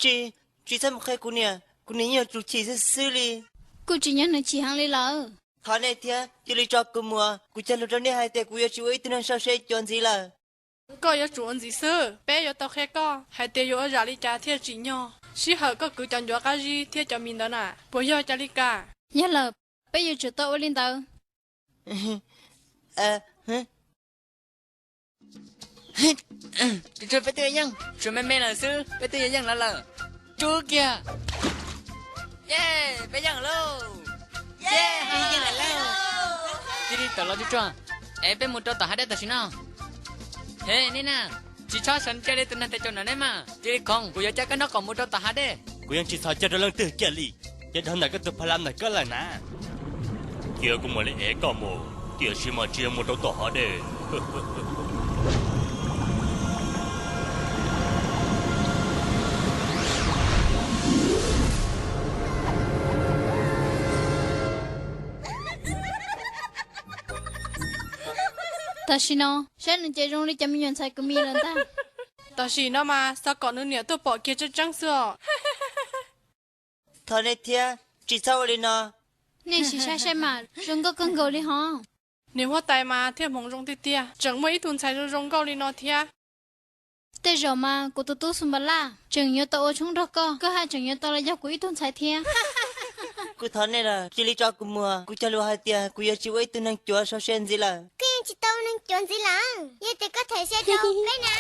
Tsis, tsis txhob mus qhia kuv niam, kuv niam yeej yuav tsum chim xwb xwb li. Kuj tsis yog nws chim heev li lawm. Thov nej thiab, cia li tso kuv mus, kuv cog lus rau nej hais tias kuv yuav tsis ua ib tug neeg sau se cuav ntxiv lawm. Koj yuav tsum ua ntxiv xwb, peb yuav tau qhia koj hais tias yuav ua zam li cas thiaj tsim nyog sij hawm koj kwv cov ncuav qab zib thiab cov mis ntawd na. Puas yog cov li cas? Yog lawm, peb yuav tsum tau ua li ntawd. Peb twb yuav yeej, tsuas me me lawm xwb, peb twb yuav yeej lawv lawm. Rub kiag. Ye, peb yeej lawm lauj. Cia li tawm los tsuag tsuag, es peb mus rau tom hav dej tam sim no. He nej na, tsis txhob sawv ntsia li tus neeg tes caum no neb mas, cia li khoov, kuv yuav coj koj nraub qaum mus rau tom hav dej. Kuv yeej tsis txhos caug rau leej twg kiag li. Ces dhau ntawm koj tus pha lam ntawm koj lawm na. Cia kuv mam li ev koj mus, tiam sis mas tsis yog mus rau tom hav dej. Tam sim no saib nws ces zoo li cov me nyuam ntxhais kwv mis lawm ntag. Tam sim no mas xav kom nws niam tuaj pom kiag tseeb tseeb xwb os. Thov nej thiab, tsis txhob ua li no. Nej sim saib saib mas, zoo nkauj kawg nkaus li hos. Niam huab tais mas thiaj hmoov zoo tiag tiag, tseem muaj ib tug ntxhais zoo zoo nkauj li no thiab. Tej zaum mas kuv tus tub Xu Npa Laj tseem yuav tau ua tshoob nrog koj, koj haj tseem yuav tau los yog kuv ib tug ntxhais thiab. Kuv thov nej lawm, cia li tso kuv mus, kuv cog lus hais tias kuv yuav tsis ua ib tug neeg cuav sau se ntxiv lawm. Koj yeej tsis tau ua neeg cuav ntxiv lawm, yog tias koj them se rau peb na.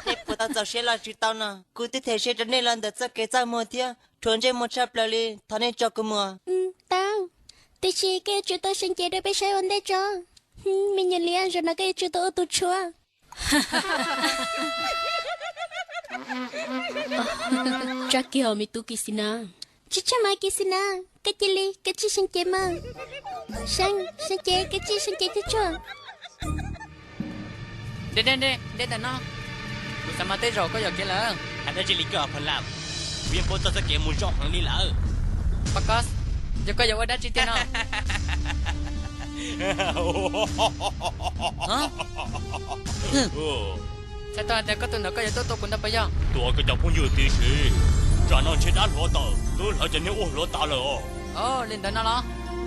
Nej puas tau txaus siab los tsis tau no? Kuv twb them se rau nej los ntawm txoj kev txaj muag thiab rhuav ntsej muag tshaj plaws li, thov nej tso kuv mus. Tau, tiam sis koj yuav tsum tau sib nce rau peb saib ua ntej tso. Me nyuam liab, zaum no koj yuav tsum tau ua tus tshuav. Tsa kiag me tub Kis Xis Nas. Tsis tshaj mas Kis Xis Nas, koj cia li, koj tsij sib nce mas. Sib, sib nce, koj tsij sib nce tsuag tsuag. Nte, nte, nte, nte ntawm no. Kuv xav mas tej zaum koj yuam kev lawm. Hais dab tsi li koj pha lam, kuv yeej paub txog txoj kev mus zoo heev li lawm. Pab Kos, yog koj yuav ua dab tsi tiag no? Txhais tau hais tias koj tus ntawd koj yuav tuaj tua kuv ntag puas yog? Tua koj cov phooj ywg tib si, tsam no ntshe dab hluav taws twb hlawv cov niag uaj hluav taws lawm os. Li ntawd no los?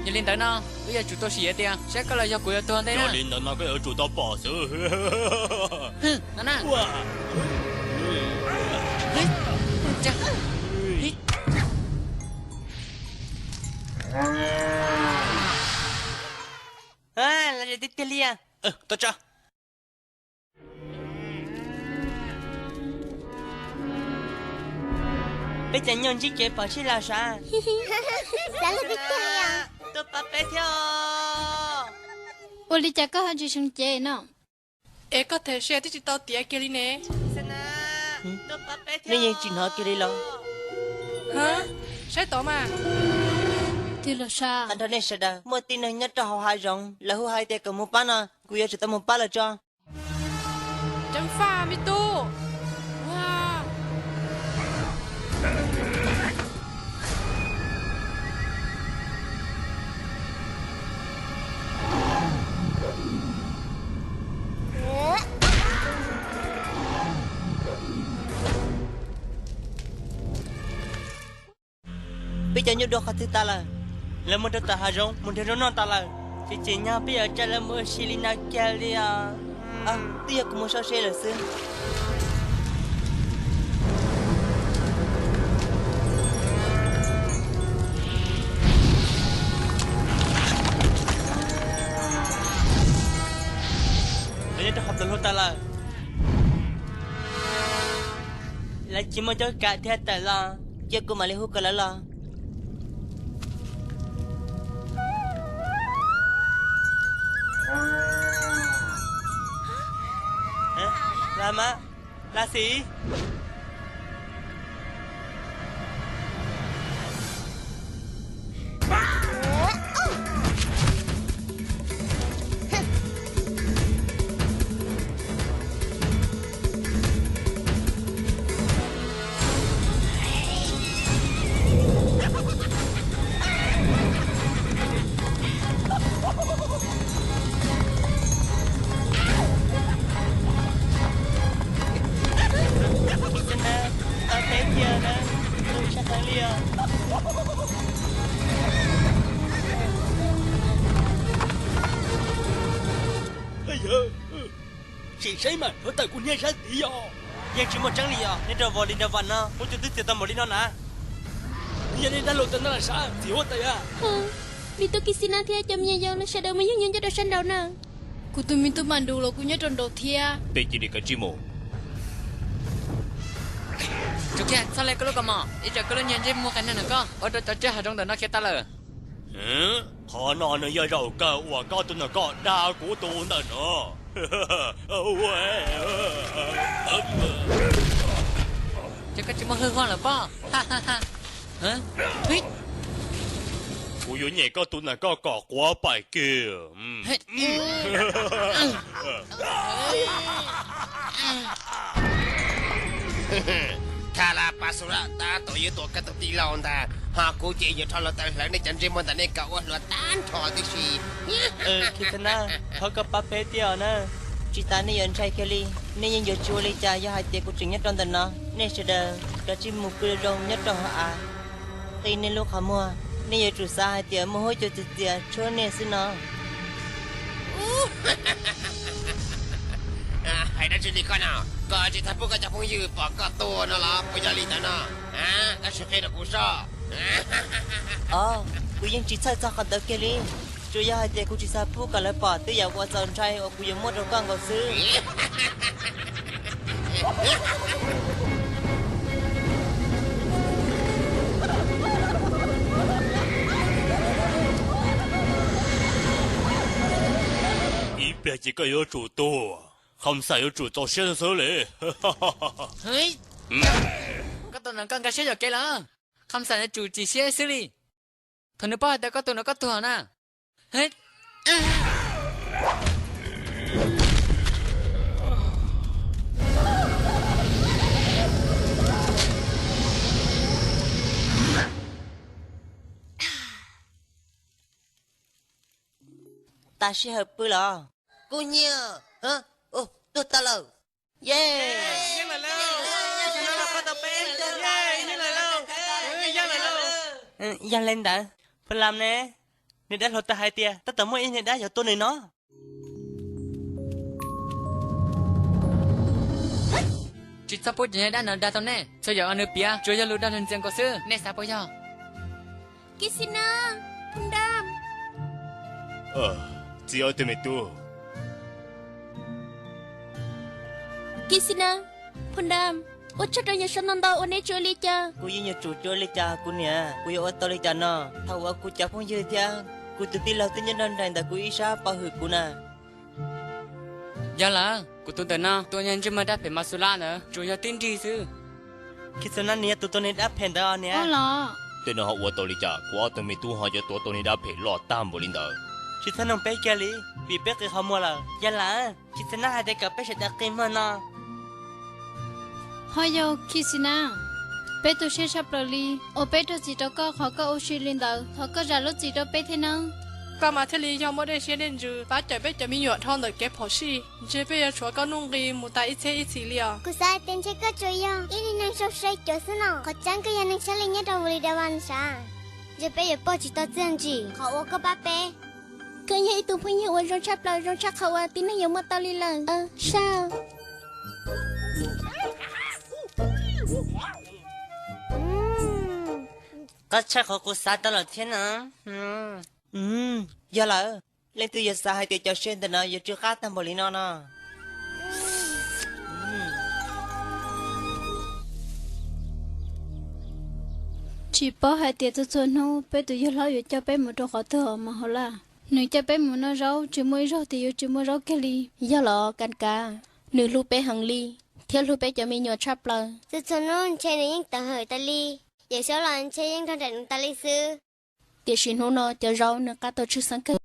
Yog li ntawd no, wb yuav tsum tuaj sim tias saib koj los yog kuv yuav tuag ntej na. Yog li ntawd no koj yuav tsum tau pom xwb. No na. Lom zem tiag tiag li. Tau tso. Peb cov nyuj ntsib kev pom sij los sav. Xav lawm tiag tiag li os. Tuaj pab peb thiab os. Ua li cas koj ho tsis seev cev no? Es koj them se twb tsis tau tiav kiag li ne. Nej yeej tsis hnov kiag li los? Saib tod mas. Twb los sav. Qhia rau nej sawv daws, muaj tib neeg nyob rau hauv hav zoov, lawv hu hais tias kom mus pab no, kuv yuav tsum tau mus pab lawm tso. Ceev faj me tub. Peb cov nyuj dua qhov twg tas lawm? Lawv mus rau tom hav zoov mus nrhiav zaub noj tas lawm. Tsis tsim nyog peb yuav tso lawv mus ua si li no kiag li os. Twb yog kuv mus sau se lawm xwb. Lawv nyob rau qhov plawv hluav taws lawm. Lawv tsis muaj cuab kav thiaj tawm los. Cia kuv mam li hu kom lawv los. Las mas, Las Xis. Saib mas, hluav taws kuv niag sab tid yog. Yeej tsis muaj tseeb li os, nej rau vos li nra vas no, muab cov twb txias tau npaum li no na. Nws yog nej dab laug tawm ntawm lawm sav, txiv huab tais a. Mi tub Kis Xis Nas thiab cov me nyuam yaus lawv sawv daws mas yeej nyob nyob rau sab nraud na. Kuv tus me tub Mas Ntus los kuj nyob rau nraud thiab. Peb cia li kav tsij mus. Tsum kiag, txhob hle koj lub kaus mom, ib tsam koj lub niag ntsej muag qia nag nws koj ua rau cov tsiaj hav zoov ntawm no khiav tas lawm. Qhov no nws yog zaum kawg uas koj tus nus koj dag kuv tus ntawm no. Ces koj tsis muaj hwj huam lawm pob. Kuv yuav nyem koj tus nus koj kom quav paim kiag. Tha las pas xus lawm, tab tom yuav tuam koj tus tij laug ntag, ho kuv ces yuav rho hluav taws hlawv nej cov ntsej muag ntawm nej kom ua hluav tag nrho tib si. Khis Xis Nas, thov koj pab peb thiab os na. Tsis tas nej yuav ntshai kiag li, nej yeej yuav tsis ua li cas yog hais tias kuv tseem nyob rau ntawm no. Nej sawv daws kav tsij mus pw zoo nyob rau hauv av, qi nej lub qhov muag. Nej yuav tsum xav hais tias muaj huab cua txias txias tshuab nej xwb no. Hais dab tsi li koj no? Koj tsis txhob pub koj cov phooj ywg pom koj tuag no los puas yog li ntawd no? Koj sim qhia rau kuv saib. Os, kuv yeej tsis txhawj txog qhov ntawd kiag li. Tsuas yog hais tias kuv tsis xav pub kom lawv pom tej yam uas txaus ntshai uas kuv yuav muab rau koj nkaus xwb. Ib pliag ces koj yuav tsum tuag, Kham Xais yuav tsum txaus siab xwb li. Koj tus ntawm koj nkag siab yuam kev lawm, Kham Xais yuav tsum chim siab xwb li. Thaum nws paub hais tias koj tus ntawm koj tuag na. Tas sij hawm pw los? Kuv nyiam. Tuag tas lawm. Yog li ntawd, Phu Lam ne, nws dab hluav taws hais tias tab tom muaj ib niag dab yuav tua nws no. Tsis txhob pub cov niag dab no dag tau nej, txhua yam uas nws piav tsuas yog lus dag ntxias nkaus xwb, nej xav puas yog? Kis Xis Nas, Phu Lam. Txiv, ob tug me tub. Kis Xis Nas, Phu Lam, ua tsaug rau yawm saub ntau ntau uas neb tsis ua li cas. Kuv yeej yuav tsum tsis ua li cas kuv niam, kuv yuav ua tau li cas no? Thaum uas kuv cov phooj ywg thiab kuv tus tij laug twb nyob nrog nraim ntawm kuv ib sab pov hwm kuv na. Yog lawm, kuv tus ntawm no tua niag ntsej muag dab phem Mas Xus Laj ntawd tsuas yog tib nrig xwb. Kis Xis Nas, nws yog tus tua niag dab phem ntawd os niam. Tej no ho ua tau li cas, kuv ob tug me tub ho yuav tuav tau niag dab phem loj tag npaum li ntawd? Tsis txhob noog peb kiag li, vim peb qi qhov muag lawm. Yog lawm, Kis Xis Nas hais tias kom peb sawv daws qi muag no. Ho yog Kis Xis Nas, peb tu siab tshaj plaws li uas peb rau txim rau koj qhov koj ua si li ntawd, thov koj zam lub txim rau peb thiab nawb. Koj mas thiaj li yog muaj dej siab dej ntsws pab cawm peb cov me nyuam dhau ntawm kev phom sij. Ntshe peb yuav tshuav koj nuj nqi mus tas ib txhiab ib txhis li os. Kuv xav hais tias ntshe koj tsuas yog ib niag neeg sau sai cuav xwb no, qhov tseeb koj yog neeg saib li nyob rau Volidavan sav. Ntshe peb yuav pom tsis tau txiaj ntsig qhov uas koj pab peb. Koj yog ib tug phooj ywg uas zoo tshaj plaws, zoo tshaj qhov uas tib neeg yuav muaj tau li lawm. Sab, koj tshaj qhov kuv xav tau lawm thiab no. Yog lawm, leej twg yuav xav hais tias cov se ntawm no yuav tsw qab tag npaum li no no? Tsis paub hais tias txhua txhua hnub peb tus yawg hlob yuav coj peb mus rau qhov twg mas hauv laj. Nws coj peb mus noj zaub tsis muaj ib zaug tias yuav tsis muaj zaub kiag li. Yog los Kas Kas, nws hlub peb heev li, thiab hlub peb cov me nyuam tshaj plaws. Txhua txhua hnub ntshe nws yeej tawm hawm tas li, Yawm Saub los ntshe yeej nrog nraim nws tas li xwb. Tiam sis hnub no cov zaub nws qab tau tshwj xeeb kawg.